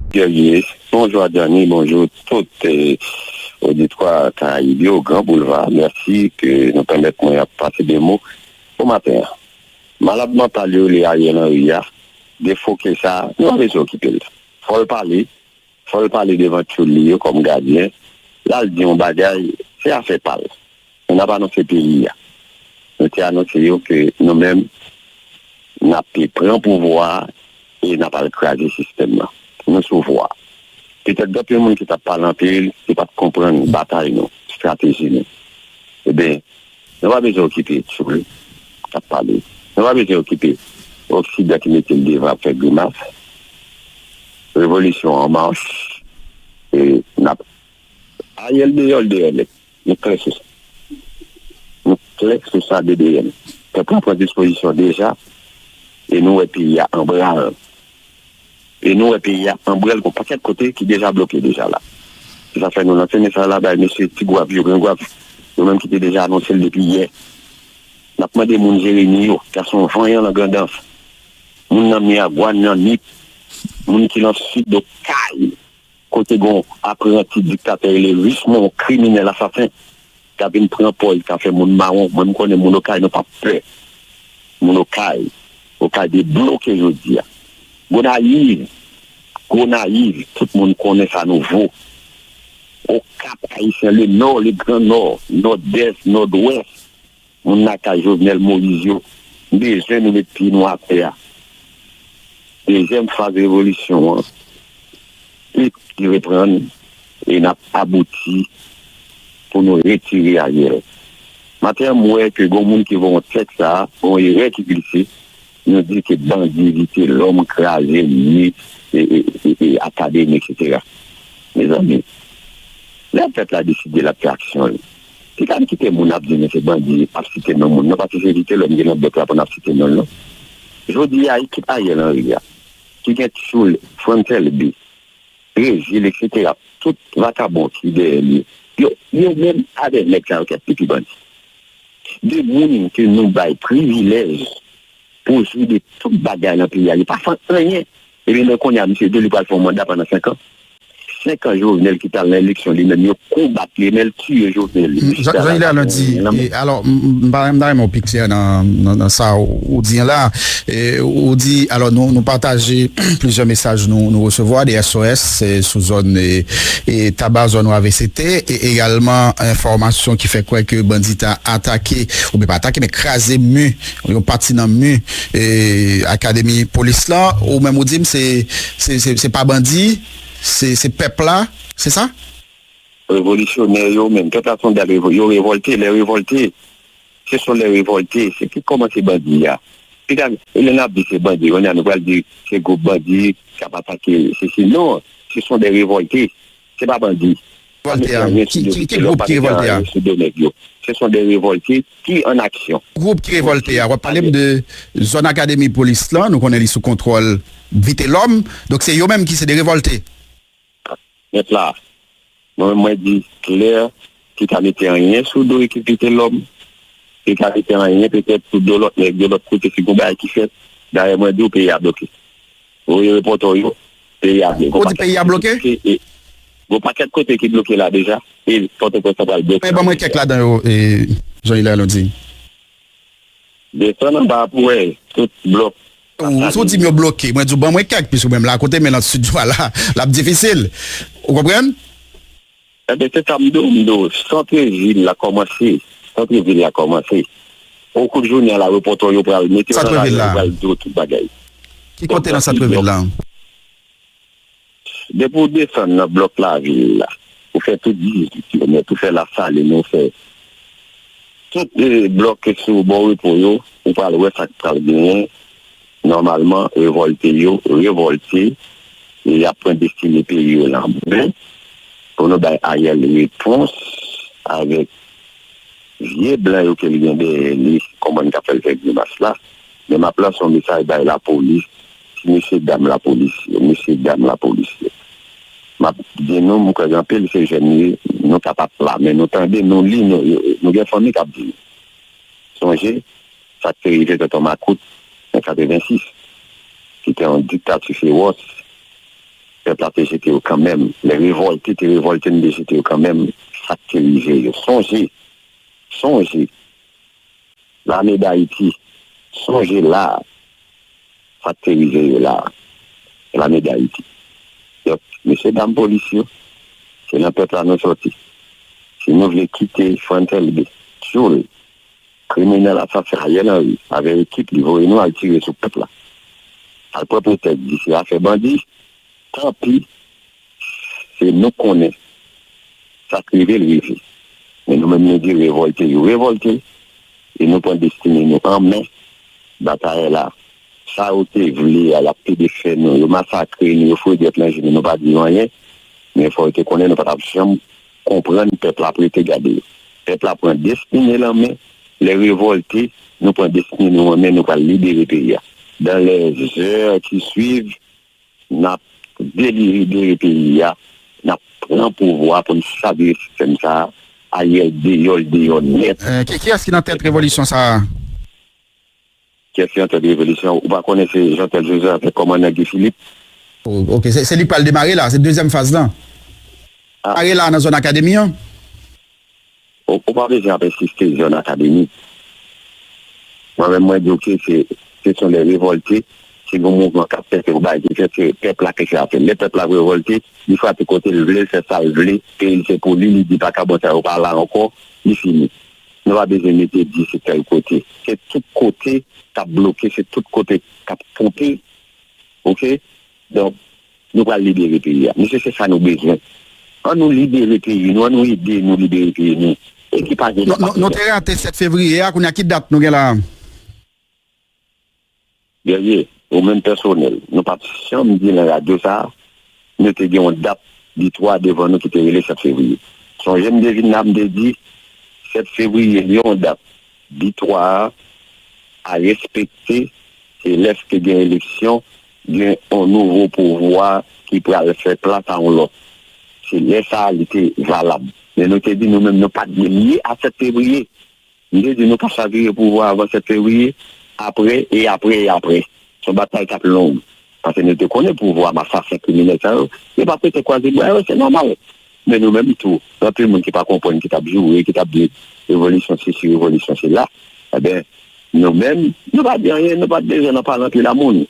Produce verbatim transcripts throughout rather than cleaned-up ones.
Guerrier, bonjou Adjani, bonjou tout eh, oditwa Karayib yo, Gran Boulva. Mèsi ke nou pèmèt mwen ap pase de mo pou maten an. Malad mantal yo rele Ariel Henry a, defo ke sa, nou pa bezwen okipe l. Fò l pale, fò l pale devan tchoul li yo kòm gadyen. L al di yon bagay, se afè pa l. Nou n ap anonse peyi a. Nou te anonse yo ke nou menm, n ap pran pouvwa a e n ap al kraze sistèm nan. Nou sou vwa. Petèt gen anpil moun ki t ap pale anpil, ki pa t konprann batay nou, estrateji nou. Ebyen, nou pa bezwen okipe tchoul k ap pale. Nou pa bezwen okipe Oksidan ki mete l devan ap fè grimas. Revolisyon an mach. E n ap Ariel deyò, l deyò nèt. Nou klè sou sa. Nou klè sou sa de de yèm. Pèp la pran dispozisyon deja e nou wè peyi a an bral. E nou wè peyi a an bral gon pakèt kote ki deja bloke deja la. Se sa fè nou lanse mesaj la bay mesye Ti Gwav yo, Gran Gwav, yo menm ki te deja anonse l depi yè. N ap mande moun Jeremi yo, gason vanyan nan Grandans, moun nan Miragwàn, nan Nip, moun ki nan Sid Okay, kote gon apranti diktatè rele Richemond, yon kriminèl asasen, k ap vin pran pòz, k ap fè moun mawon. Mwen, m konnen moun Okay, nou p ap pè. Moun Okay, Okay debloke jodi a. Gonayiv, Gonayiv, tout moun konnen sa nou vo. Okap, Ayisyen, le Nò, le Gran Nò, Nòdès, Nòdwès, moun lakay Jovenel Moïse yo, m bezwen nou met pye nou atè a. Dezyèm faz revolisyon an, li, li reprann e n ap abouti pou nou retire Ariel. Maten an, m wè ke gon moun ki voye yon tèks la, gon erè ki glise, nou di ke bandi Vitelòm kraze mi e, e, e, e akademi, etsetera. Mezanmi, lè pèp la deside l ap fè aksyon l, li pa kite moun ap di nou se bandi ap site non moun nan, paske se Vitelòm ki nan blòk la pou n ap site non l non. Jodi a, ekip Ariel Henry a, ki gen tchoul Frantz Elbé, Régilles, etsetera, tout vakabon ki dèyè li yo, yo menm avèk nèg sa yo ki ap piti bandi. De moun ke nou bay privilèj pou jwi de tout bagay nan peyi a, yo pa fè anyen. Ebyen, men kounye a, misye di li pral fè yon manda pandan senk an. Senk an Jovenel ki t al nan eleksyon, li menm yo konbat li, men l tiye Jovenel. Li, Jean, Jean Hilaire Landry, e, alò, m, m, m pa, m ta renmen w pi klè nan, nan, nan sa w, ou di an la. E, ou di, alò, nou, nou pataje plizyè mesaj nou, nou resevwa, de S O S, e, sou zòn, e, e, Taba, zòn W A V C T, e egalman enfòmasyon ki fè kwè ke bandi ta atake, oubyen pa atake, men kraze mi, yon pati nan mi, e, akademi polis la. Ou menm ou di m se, se, se, se pa bandi, se, se pèp la, se sa? Revolisyonè yo menm, pèp la se yon dal revò-, yo revòlte, lè revòlte, se son lè revòlte, se ki kòmanse bandi a. Pita, e lè n ap di se bandi, kounye a nou pral di se gwoup bandi k ap atake, se, se, non, se son dè revòlte, se pa bandi. Revòlte a, ki, ki, ki gwoup ki revòlte a? Se son dè revòlte ki an aksyon. Gwoup ki revòlte a, w ap pale m de zòn akademi polis lan, nou konnen li sou kontwòl Vitelòm, donk se yo menm ki se de revòlte. Nèt la, mwen, mwen di klè, ki ka mete anyen sou do ekip Vitelòm, ki ka mete anyen petèt sou do lòt nèg yo lòt kote si gon bagay ki fèt. Dayè, mwen di w peyi a bloke. Voye repòtè w yo, peyi a bloke. Ou di peyi a bloke? E, gon pakèt kote ki bloke la deja, e Pòtoprens lan pral bloke. Men ban mwen kèk ladan yo, e, Jean Hilaire Landry. Desann anba pou wè tout blòk. Ou, si w di m yo bloke, mwen di w ban mwen kèk, piske mwen menm la kote men nan estidyo a la, l ap difisil. Ou konprann? Enben, se sa m di w, m di w, santrevil la kòmanse. Santrevil la kòmanse. Okou jounen an la, repòtè yo pral mete yo nan lari, yo pral di w tout bagay. Ki kote nan santrevil la? Depi w desann nan blòk lavil la, ou fè tout dizuit kilomèt, ou fè Lasalin, ou fè tout, eh, blòk ki sou bò repo yo, ou pral wè sa k pral genyen. Nòmalman, revòlte yo revòlte, e y ap pran destine peyi yo nan men pou nou bay Ariel repons avèk vye blan yo ke l gen dèyè li, konprann k ap fè l fè grimas la. Men m ap lanse yon mesaj bay lapolis, ti mesye dam lapolis yo, mesye dam lapolis yo. M ap di nou, m kwè gen anpil se jèn yo, nou kapab la, men nou tande, nou li, nou, nou gen fanmi k ap di nou. Sonje sa k te rive tonton Makout an katrevensis, ki te yon diktati fewòs, Pèp la te jete yo kanmenm. Lè revòlte te revòlte, nou te jete yo kanmenm. Sa k te rive yo? Sonje, sonje, Lame Dayiti, sonje la a, sa k te rive yo la a, Lame Dayiti. Donk, mesye dam polis yo, se nan pèp la nou sòti. Si nou vle kite Frantz Elbé, tchoul, kriminèl asasen Ariel Henry, avèk ekip li voye nou al tire sou pèp la, al pran pretèks di se afè bandi, tanpi, se nou konnen sa k rive l rive. Men nou menm nou di revòlte yo revòlte, e nou pran destine nou an men. Batay la, sa yo te vle a, y ap pede fè nou, yo masakre nou, yo foure dwèt nan je nou, nou pa di yo anyen. Men fò yo te konnen nou pa t ap janm konprann pèp la ap rete gade yo. Pèp la pran destine l an men, lè revòlte, nou pran destine nou an men, nou pral libere peyi a. Dans les heures qui suivent, n ap delibere peyi a, n ap pran pouvwa pou n chavire sistèm sa a, Ariel deyò, l deyò nèt. Eh, ki, kiyès ki nan tèt revolisyon sa a? Kiyès ki nan tèt revolisyon? Ou pa konnen se Jeantel Joseph avèk kòmandan Guy Philippe? Oh, ok, se, se li k pral demare la, se dezyèm faz lan. Ah. Demare la nan zòn akademi an. Ou, ou pa bezwen ap ensiste zòn akademi. Mwen menm, mwen di w ke se, se kesyon de revòlte, se yon mouvman k ap fèt, se yon bagay ki fèt, se pèp la ki fè afè l. Lè pèp la revòlte, li frape kote l vle, l fè sa l vle, peyi l se pou li, li di pa ka bon sa yo pa la ankò, li fini. Nou pa bezwen mete di se tèl kote. Se tout kote k ap bloke, se tout kote k ap koupe. Oke? Donk, nou pral libere peyi a. Mesye, se sa nou bezwen. An nou libere peyi nou, an nou ede nou libere peyi nou. E ki pa gen Nou, nou, nou te rate sèt fevriye a, kounye a ki dat nou gen la a? Guerrier, ou menm pèsonèl, nou pa t janm di nan radyo sa a, nou te gen yon dat bitwa devan nou ki te rele sèt fevriye. Sonje m te vin la, m te di, sèt fevriye, yon dat bitwa a respekte, se lèske gen eleksyon, gen yon nouvo pouvwa ki pral fè plas a yon lòt. Se lè sa a li te valab. Men nou te di nou menm nou pa t gen lye a sèt fevriye. M te di nou pa chavire pouvwa avan sèt fevriye, apre, e apre, e apre. Se yon batay k ap long. Paske nou te konnen pouvwa a, asasen kriminèl sa yo, yo p ap rete kwaze bra yo, se nòmal. Men nou menm tou, gen anpil moun ki pa konprann, ki t ap joure, ki t ap di revolisyon sesi, revolisyon sela. Enben, nou menm, nou pa di anyen, nou pa t bezwen nan pale anpil a moun.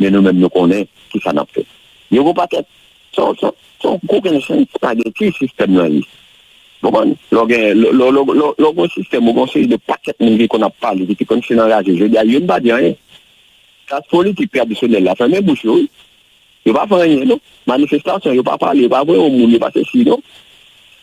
Men nou menm, nou konnen kisa n ap fè. Yo gon pakèt, se yon, se yon, se yon kokennchenn espageti sistèm nan ye. Konprann? Lè w gen, lè, lè, lè, lè, lè w gen yon sistèm, ou gen yon seri de pakèt moun ki konn ap pale, ki te konn fin anraje. Jodi a, youn pa di anyen. Klas politik tradisyonèl la fèmen bouch yo, wi. Yo pa fè anyen, non. Manifestasyon, yo pa pale, yo pa voye yon moun, yo pa sesi, non.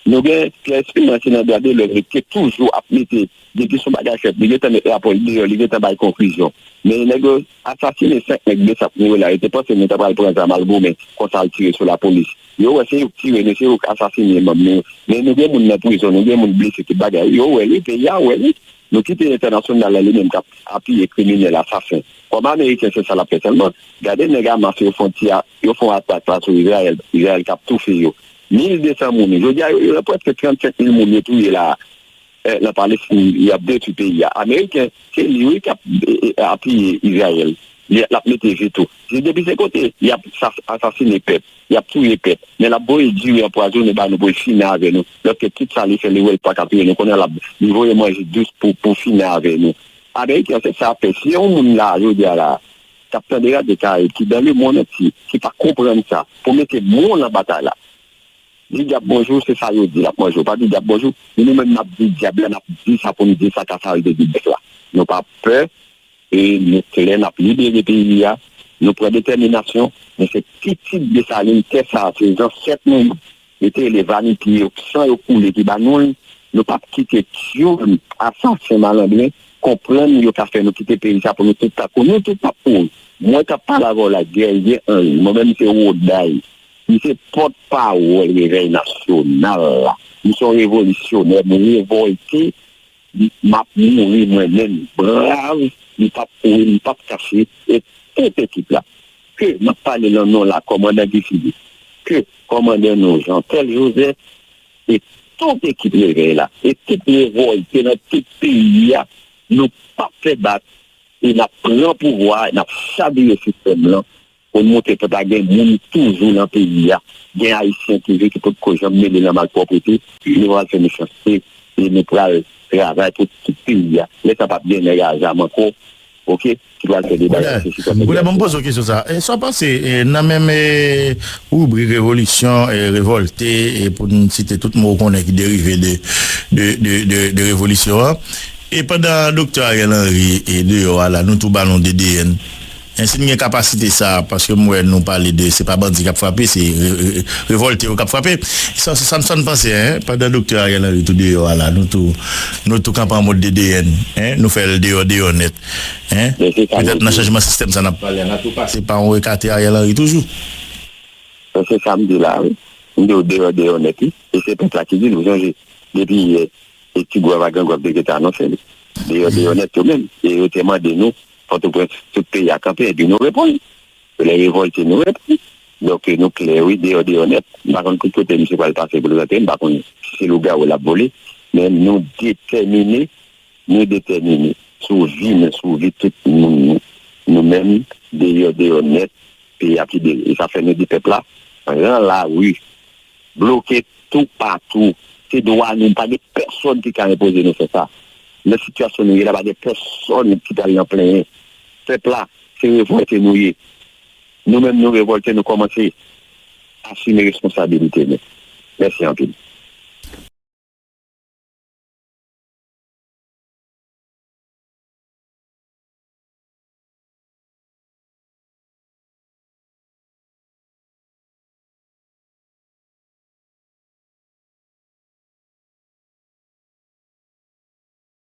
Nou gen Pierre Espérance nan dwa de lòm, ki toujou ap mete, depi son bagay fèt, li gentan met rapò l deyò, li gentan bay konklizyon. Men nèg yo asasinen senk nèg Besap Miwela, yo te panse nou ta pral pran zam al goumen, konsa al tire sou lapolis. Yo wè se yo k tire nou, se yo k asasinen manm nou. Men nou gen moun nan prizon, nou gen moun blese, tout bagay. Yo wè li, peyi a wè li. Nou kite entènasyonal la, li menm k ap apiye kriminèl, asasen. Kòm Ameriken, se sa l ap fè sèlman. Gade nèg Hamas yo fè yon ti a, yo fè yon atak la sou Izrayèl, Izrayèl k ap toufe yo. Mil de san moun. Jodi a, yo, yo prèske trannsenk mil moun yo touye la a, eh, nan Palestin, y ap detwi peyi a. Ameriken, se li, wi, k ap, eh, eh, apiye Izrayèl. Li, l ap mete veto. Se depi se kote, y ap sa-, asasinen pèp, y ap touye pèp. Men l ap voye diri anpwazonnen ba nou pou l fini avè nou. Lòske tout sa li fè, li wè l pa ka touye nou. Kounye a, l ap, li voye manje dous pou, pou fini avè nou. Ameriken, se sa ap fè. Si yon moun la, jodi a la, k ap tande Radyo Karayib, ki dans le monde entier, ki pa konprann sa, pou mete mo nan batay la, di dyab bonjou, se sa yo di, l ap manje w. Pa di dyab bonjou, men nou menm n ap di dyab la, n ap di sa pou n di sa ka sa yo te di bèf la. Nou pa pè, e nou klè, n ap libere peyi a. Nou pran detèminasyon, men se pitit Desalin, tè sa a, se zansèt nou yo. Yo te rele vanipye yo, san yo koule ki ba nou l. Nou p ap kite tyoul, asasen, malandren konprann yo ka fè nou kite peyi sa pou nou tout ta kou. Nou tout p ap mouri. Mwen k ap pale avè w la, Guerrier Henry, mwen menm se Woday. M se pòtpawòl Revèy Nasyonal la. M se yon revolisyonè, m revòlte, m, m ap mouri mwen menm. Brav, m p ap kouri, m p ap kache, e tout ekip la. Ke m ap pale nan non la, kòmandan Guy Philippe, ke kòmandan nou Jeantel Joseph, e tout ekip Revèy la, e tout revòlte nan tout peyi a, nou p ap fè bak, e n ap pran pouvwa a, n ap chavire sistèm lan, pou n montre pèp la gen moun toujou nan peyi a. Gen Ayisyen toujou ki potko janm mele nan malpwòpte. Nou pral fè mechanste e nou pral travay pou tout peyi a. Lè sa p ap gen nèg a zam ankò, oke, ki pral fè debay. Bòdè, sou sitwasyon Bòdè, ban m poze w kesyon sa. E sa w panse, e, nan menm, e, ribrik revolisyon, e, revòlte, e, pou n site tout mo w konnen ki derive de, de, de, de, de revolisyon an. E pandan Doktè Ariel Henry, e, deyò a la, nou tou ba nou D D N. E, si n gen kapasite sa, paske m wè nou pale de, se pa bandi k ap frape, se re, re, revòlte yo k ap frape. Sa, sa, sa n panse, en, pandan Doktè Ariel Henry tou deyò a la, nou tou, nou tou kanpe an mòd D D N, en, nou fè l deyò, deyò nèt. En? Petèt nan chanjman sistèm sa n ap pale a, n a tou pase pa yon ekate Ariel Henry toujou. Men se sa m di la, wi. M di w deyò, deyò nèt, wi. E se pèp la ki di l, ou sonje, depi yè, e ti gwav ak gran gwav te gentan anonse li. Deyò, deyò nèt yo menm. E yo te mande nou, Pòtoprens, tout peyi a kanpe, epi nou reponn. Lè revòlte, nou reponn. Donk, nou klè, wi, deyò, deyò nèt. M pa konn ki kote misye pral pase pou l rantre, m pa konn si se lougawou l ap vole. Men nou detèmine, nou detèmine sou vi nou, sou vi tout moun nou. Nou menm, deyò, deyò nèt, peyi ap libere. E sa fè nou di pèp la, pran lari, bloke toupatou. Se dwa nou, pa gen pèsonn ki ka enpoze nou fè sa. Nan sitiyasyon nou ye la, pa gen pèsonn ki pral nan plenyen. Pèp la, se revòlte nou ye. Nou menm, nou revòlte, nou kòmanse asime responsabilite nou. Mèsi anpil.